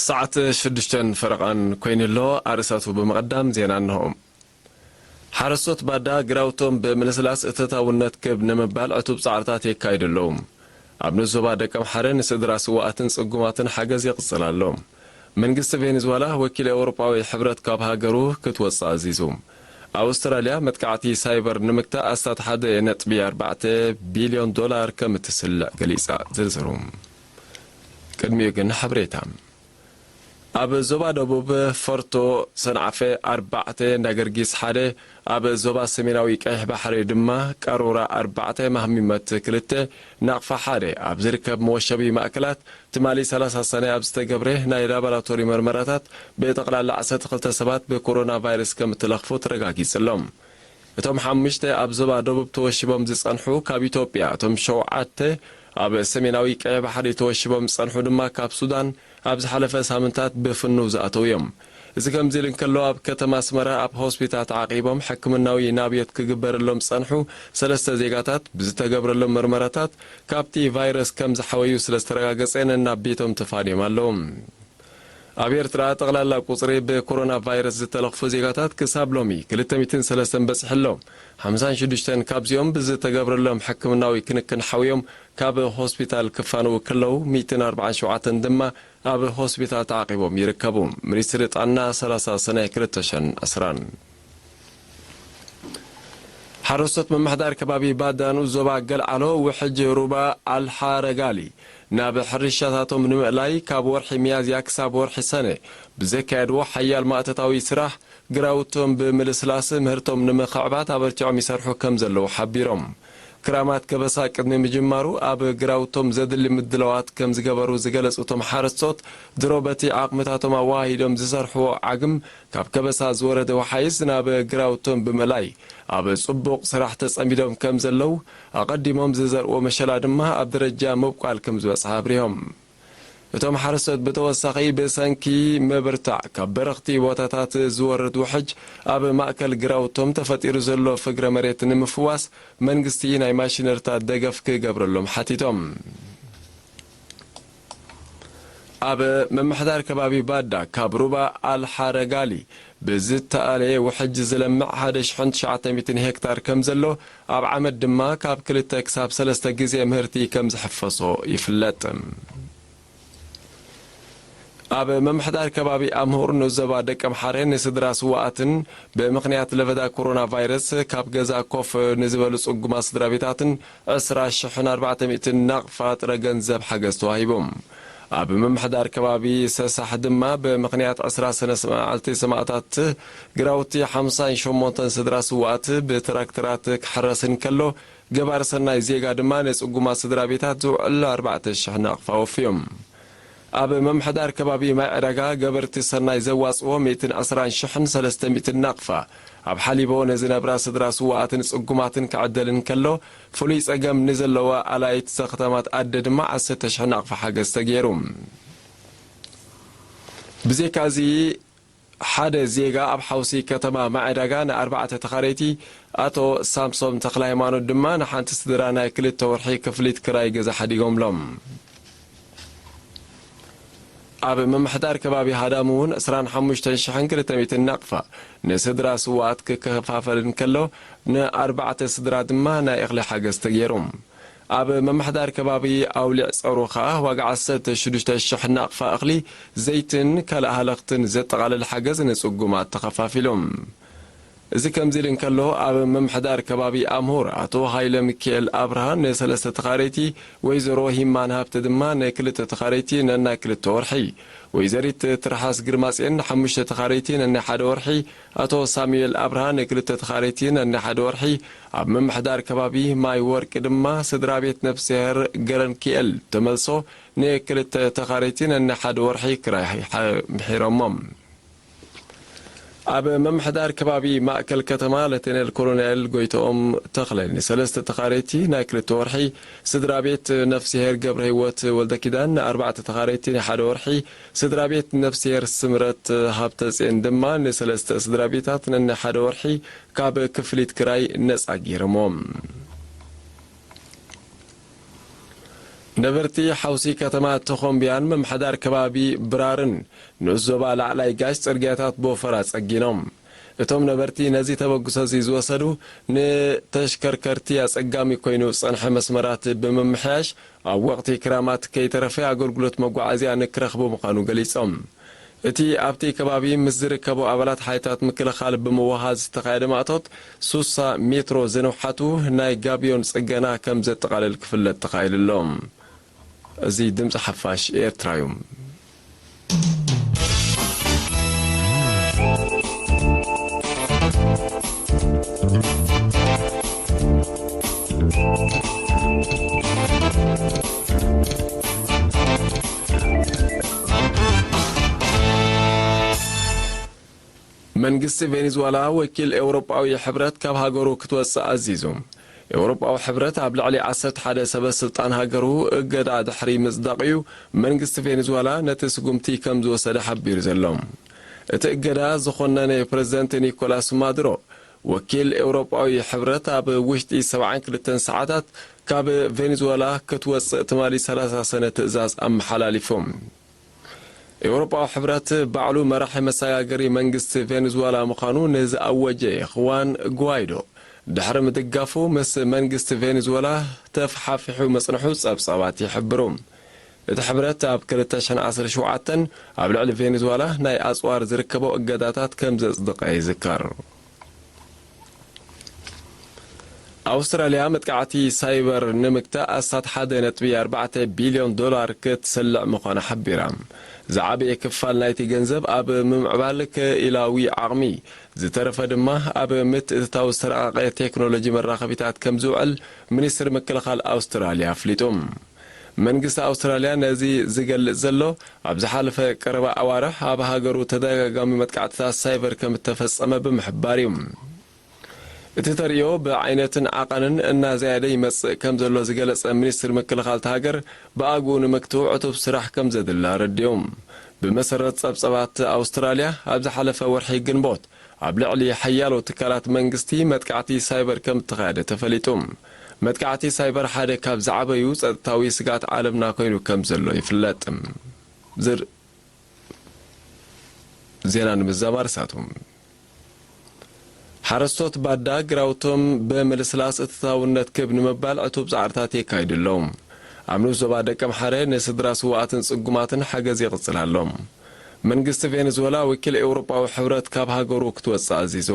ሰዓት ሽዱሽተን ፈረቓን ኮይኑ ኣሎ። ኣርእስታቱ ብምቕዳም ዜና እንሆ። ሓረስቶት ባዳ ግራውቶም ብምልስላስ እተታውነት ክብ ንምባል ዕቱብ ጻዕርታት የካይዱ ኣለዉ። ኣብ ንኡስ ዞባ ደቀምሓረ ንስድራ ስውኣትን ጽጉማትን ሓገዝ ይቕጽል ኣሎ። መንግስቲ ቬኔዙዋላ ወኪል ኤውሮጳዊ ሕብረት ካብ ሃገሩ ክትወጽእ ኣዚዙ። ኣውስትራልያ መጥቃዕቲ ሳይበር ንምግታእ ኣስታት ሓደ ነጥቢ ኣርባዕተ ቢልዮን ዶላር ከም እትስልዕ ገሊጻ። ዝርዝሩ ቅድሚኡ ግን ሓበሬታ። ኣብ ዞባ ደቡብ ፈርቶ ሰንዓፈ ኣርባዕተ፣ እንዳገርጊስ ሓደ፣ ኣብ ዞባ ሰሜናዊ ቀይሕ ባሕሪ ድማ ቀሩራ ኣርባዕተ፣ ማህሚመት ክልተ፣ ናቕፋ ሓደ ኣብ ዝርከብ መወሸቢ ማእከላት ትማሊ ሰላሳ ሰነ ኣብ ዝተገብረ ናይ ላቦራቶሪ መርመራታት ብጠቕላላ ዓሰርተ ክልተ ሰባት ብኮሮና ቫይረስ ከም እተለኽፉ ተረጋጊጹ ኣሎ። እቶም ሓሙሽተ ኣብ ዞባ ደቡብ ተወሺቦም ዝጸንሑ ካብ ኢትዮጵያ፣ እቶም ሸውዓተ ኣብ ሰሜናዊ ቀይሕ ባሕሪ ተወሺቦም ዝጸንሑ ድማ ካብ ሱዳን ኣብ ዝሓለፈ ሳምንታት ብፍኑው ዝኣተዉ እዮም። እዚ ከምዚ ኢሉ እንከሎ፣ ኣብ ከተማ ኣስመራ ኣብ ሆስፒታል ተዓቂቦም ሕክምናዊ ናብዮት ክግበረሎም ዝጸንሑ ሰለስተ ዜጋታት ብዝተገብረሎም መርመራታት ካብቲ ቫይረስ ከም ዝሓወዩ ስለ ዝተረጋገጸ ነናብ ቤቶም ተፋንዮም ኣለዉ። ኣብ ኤርትራ ጠቕላላ ቁጽሪ ብኮሮና ቫይረስ ዝተለኽፉ ዜጋታት ክሳብ ሎሚ ክልተ ሚእትን ሰለስተን በጺሑ ኣሎ። ሓምሳን ሽዱሽተን ካብዚኦም ብዝተገብረሎም ሕክምናዊ ክንክን ሓውዮም ካብ ሆስፒታል ክፋነዉ ከለዉ፣ ሚእትን ኣርባዓን ሸውዓተን ድማ ኣብ ሆስፒታል ተዓቂቦም ይርከቡ። ሚኒስትሪ ጥዕና ሰላሳ ሰነ ክልተ ሽሕን ዕስራን። ሓረስቶት ምምሕዳር ከባቢ ባዳ ንኡስ ዞባ ገልዓሎ ውሕጅ ሩባ ኣልሓረጋሊ ናብ ሕርሻታቶም ንምእላይ ካብ ወርሒ ሚያዝያ ክሳብ ወርሒ ሰነ ብዘካየድዎ ሓያል ማእቶታዊ ስራሕ ግራውቶም ብምልስላስ ምህርቶም ንምኽዕባት ኣበርቲዖም ይሰርሑ ከም ዘለዉ ሓቢሮም። ክራማት ከበሳ ቅድሚ ምጅማሩ ኣብ ግራውቶም ዘድሊ ምድላዋት ከም ዝገበሩ ዝገለጹ እቶም ሓረስቶት፣ ድሮ በቲ ዓቕምታቶም ኣወሃሂዶም ዝሰርሕዎ ዓግም ካብ ከበሳ ዝወረደ ወሓይዝ ናብ ግራውቶም ብምእላይ ኣብ ጽቡቕ ስራሕ ተጸሚዶም ከም ዘለዉ፣ ኣቐዲሞም ዝዘርእዎ መሸላ ድማ ኣብ ደረጃ ምብቋል ከም ዝበጽሐ ኣብሪሆም። እቶም ሓረስቶት ብተወሳኺ ብሰንኪ ምብርታዕ ካብ በረኽቲ ቦታታት ዝወርድ ውሕጅ ኣብ ማእከል ግራውቶም ተፈጢሩ ዘሎ ፍግረ መሬት ንምፍዋስ መንግስቲ ናይ ማሽነሪታት ደገፍ ክገብረሎም ሓቲቶም። ኣብ ምምሕዳር ከባቢ ባዳ ካብ ሩባ ኣልሓረጋሊ ብዝተኣለየ ውሕጅ ዝለምዕ ሓደ ሽሕን ትሽዓተ ሚእትን ሄክታር ከም ዘሎ፣ ኣብ ዓመት ድማ ካብ ክልተ ክሳብ ሰለስተ ግዜ ምህርቲ ከም ዝሕፈሶ ይፍለጥ። ኣብ ምምሕዳር ከባቢ ኣምሁር ንዞባ ደቀምሓረ ንስድራ ስውኣትን ብምኽንያት ለበዳ ኮሮና ቫይረስ ካብ ገዛ ኮፍ ንዝበሉ ጽጉማት ስድራ ቤታትን ዕስራ ሽሕን ኣርባዕተ ሚእትን ናቕፋ ጥረ ገንዘብ ሓገዝ ተዋሂቡ። ኣብ ምምሕዳር ከባቢ ሰሳሕ ድማ ብምኽንያት ዕስራ ሰነ መዓልቲ ሰማእታት ግራውቲ ሓምሳን ሸሞንተን ስድራ ስውኣት ብትራክተራት ክሕረስ እንከሎ፣ ገባር ሰናይ ዜጋ ድማ ንጽጉማት ስድራ ቤታት ዝውዕል ኣርባዕተ ሽሕ ናቕፋ ወፍዮም። ኣብ ምምሕዳር ከባቢ ማይ ዕዳጋ ገበርቲ ሰናይ ዘዋጽዎ ሚእትን ዕስራን ሽሕን ሰለስተ ሚእትን ናቕፋ ኣብ ሓሊቦ ንዝነብራ ስድራ ስውኣትን ጽጉማትን ክዕደል እንከሎ፣ ፍሉይ ጸገም ንዘለዋ ኣላይት ዘኽተማት ኣደ ድማ ዓሰርተ ሽሕ ናቕፋ ሓገዝ ተገይሩ። ብዘይካዚ፣ ሓደ ዜጋ ኣብ ሓውሲ ከተማ ማዕዳጋ ንኣርባዕተ ተኻረይቲ፣ ኣቶ ሳምሶም ተኽለሃይማኖት ድማ ንሓንቲ ስድራ ናይ ክልተ ወርሒ ክፍሊት ክራይ ገዛ ሓዲጎምሎም። ኣብ ምምሕዳር ከባቢ ሃዳሙ እውን ዕስራን ሓሙሽተን ሽሕን ክልተ ሚእትን ናቕፋ ንስድራ ስውኣት ክከፋፈል እንከሎ፣ ንኣርባዕተ ስድራ ድማ ናይ እኽሊ ሓገዝ ተገይሩ። ኣብ ምምሕዳር ከባቢ ኣውሊዕ ጸሩ ኸኣ ዋጋ ዓሰርተ ሽዱሽተ ሽሕ ናቕፋ እኽሊ፣ ዘይትን ካልእ ሃለኽትን ዘጠቓልል ሓገዝ ንጽጉማት ተኸፋፊሉ። እዚ ከምዚ ኢሉ እንከሎ፣ ኣብ ምምሕዳር ከባቢ ኣምሁር ኣቶ ሃይለ ሚካኤል ኣብርሃ ንሰለስተ ተኻረይቲ፣ ወይዘሮ ሂማን ሃብተ ድማ ንክልተ ተኻረይቲ ነናይ ክልተ ወርሒ፣ ወይዘሪት ትርሓስ ግርማጽዮን ንሓሙሽተ ተኻረይቲ ነናይ ሓደ ወርሒ፣ ኣቶ ሳሙኤል ኣብርሃ ንክልተ ተኻረይቲ ነናይ ሓደ ወርሒ፣ ኣብ ምምሕዳር ከባቢ ማይ ወርቂ ድማ ስድራ ቤት ነፍስሄር ገረንኪኤል ተመልሶ ንክልተ ተኻረይቲ ነናይ ሓደ ወርሒ ክራይ ሓ-፣ ምሒሮሞም። ኣብ ምምሕዳር ከባቢ ማእከል ከተማ ሌተናል ኮሎኔል ጎይትኦም ተኽለ ንሰለስተ ተኻረይቲ ናይ ክልተ ወርሒ፣ ስድራ ቤት ነፍስሄር ገብረ ህይወት ወልደ ኪዳን ንኣርባዕተ ተኻረይቲ ናይ ሓደ ወርሒ፣ ስድራ ቤት ነፍስሄር ስምረት ሃብተጽዮን ድማ ንሰለስተ ስድራ ቤታት ነናይ ሓደ ወርሒ ካብ ክፍሊት ክራይ ነጻ ገይሮምዎም። ነበርቲ ሓውሲ ከተማ ተኾምቢያን ምምሕዳር ከባቢ ብራርን ንኡስ ዞባ ላዕላይ ጋሽ ጽርግያታት ብወፈራ ጸጊኖም። እቶም ነበርቲ ነዚ ተበግሶ እዚ ዝወሰዱ፣ ንተሽከርከርቲ ኣጸጋሚ ኮይኑ ዝጸንሐ መስመራት ብምምሕያሽ፣ ኣብ ወቕቲ ክራማት ከይተረፈ ኣገልግሎት መጓዓዝያ ንክረኽቡ ምዃኑ ገሊጾም። እቲ ኣብቲ ከባቢ ምስ ዝርከቡ ኣባላት ሓይልታት ምክልኻል ብምውሃዝ ዝተኻየደ ማእቶት፣ ሱሳ ሜትሮ ዝንውሓቱ ናይ ጋብዮን ጽገና ከም ዘጠቓልል ክፍለጥ ተኻኢሉ ኣሎ። እዚ ድምጺ ሓፋሽ ኤርትራ እዩ። መንግስቲ ቬኔዙዋላ ወኪል ኤውሮጳዊ ሕብረት ካብ ሃገሩ ክትወጽእ ኣዚዙ። ኤውሮጳዊ ሕብረት ኣብ ልዕሊ ዓሰርተ ሓደ ሰበ ስልጣን ሃገሩ እገዳ ድሕሪ ምጽዳቕ'ዩ መንግስቲ ቬኔዙዋላ ነቲ ስጉምቲ ከም ዝወሰደ ሓቢሩ ዘሎ። እቲ እገዳ ዝኾነነ ፕረዚደንት ኒኮላስ ማዱሮ፣ ወኪል ኤውሮጳዊ ሕብረት ኣብ ውሽጢ ሰብዓን ክልተን ሰዓታት ካብ ቬኔዙዋላ ክትወጽእ ትማሊ ሰላሳ ሰነ ትእዛዝ ኣመሓላሊፎም። ኤውሮጳዊ ሕብረት ባዕሉ መራሒ መሰጋገሪ መንግስቲ ቬኔዙዋላ ምዃኑ ንዝኣወጀ ኹዋን ጓይዶ ድሕሪ ምድጋፉ፣ ምስ መንግስቲ ቬኔዙዋላ ተፍሓፊሑ ምጽንሑ ጸብጻባት ይሕብሩ። እቲ ሕብረት ኣብ ክልተ ሽሕን ዓሰርተ ሸውዓተን ኣብ ልዕሊ ቬኔዙዋላ ናይ ኣጽዋር ዝርከቦ እገዳታት ከም ዘጽደቐ ይዝከር። ኣውስትራልያ መጥቃዕቲ ሳይበር ንምግታእ ኣስታት ሓደ ነጥቢ ኣርባዕተ ቢልዮን ዶላር ክትስልዕ ምዃና ሓቢራ። ዝዓበየ ክፋል ናይቲ ገንዘብ ኣብ ምምዕባል ክኢላዊ ዓቕሚ፣ ዝተረፈ ድማ ኣብ ምትእትታው ዝተረቓቐ ቴክኖሎጂ መራኸቢታት ከም ዝውዕል ሚኒስትሪ ምክልኻል ኣውስትራልያ ኣፍሊጡ። መንግስቲ ኣውስትራልያ ነዚ ዝገልጽ ዘሎ፣ ኣብ ዝሓለፈ ቀረባ ኣዋርሕ ኣብ ሃገሩ ተደጋጋሚ መጥቃዕትታት ሳይበር ከም እተፈጸመ ብምሕባር እዩ። እቲ ተርእዮ ብዓይነትን ዓቐንን እናዘያደ ይመጽእ ከም ዘሎ ዝገለጸ ሚኒስትሪ ምክልኻል እታ ሃገር፣ ብኣግኡ ንምግትኡ ዕቱብ ስራሕ ከም ዘድሊ ኣረዲኡ። ብመሰረት ጸብጸባት ኣውስትራልያ፣ ኣብ ዝሓለፈ ወርሒ ግንቦት ኣብ ልዕሊ ሓያሎ ትካላት መንግስቲ መጥቃዕቲ ሳይበር ከም እተኻየደ ተፈሊጡ። መጥቃዕቲ ሳይበር ሓደ ካብ ዝዓበዩ ጸጥታዊ ስግኣት ዓለምና ኮይኑ ከም ዘሎ ይፍለጥ። ዝር-፣ ዜና ንምዝዛም ኣርሳቱ። ሓረስቶት ባዳ ግራውቶም ብምልስላስ እትታውነት ክብ ንምባል ዕቱብ ጻዕርታት የካይዱ ኣለዉ። ኣብ ንኡስ ዞባ ደቀምሓረ ንስድራ ስውኣትን ጽጉማትን ሓገዝ ይቕጽል ኣሎ። መንግስቲ ቬኔዙዌላ ወኪል ኤውሮጳዊ ሕብረት ካብ ሃገሩ ክትወጽእ ኣዚዙ።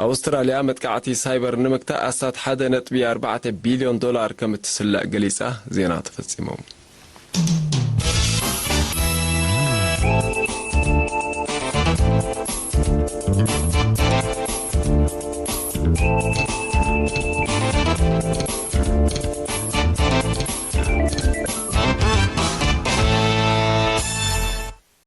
ኣውስትራልያ መጥቃዕቲ ሳይበር ንምግታእ ኣስታት ሓደ ነጥቢ ኣርባዕተ ቢልዮን ዶላር ከም እትስልዕ ገሊጻ። ዜና ተፈጺሙ።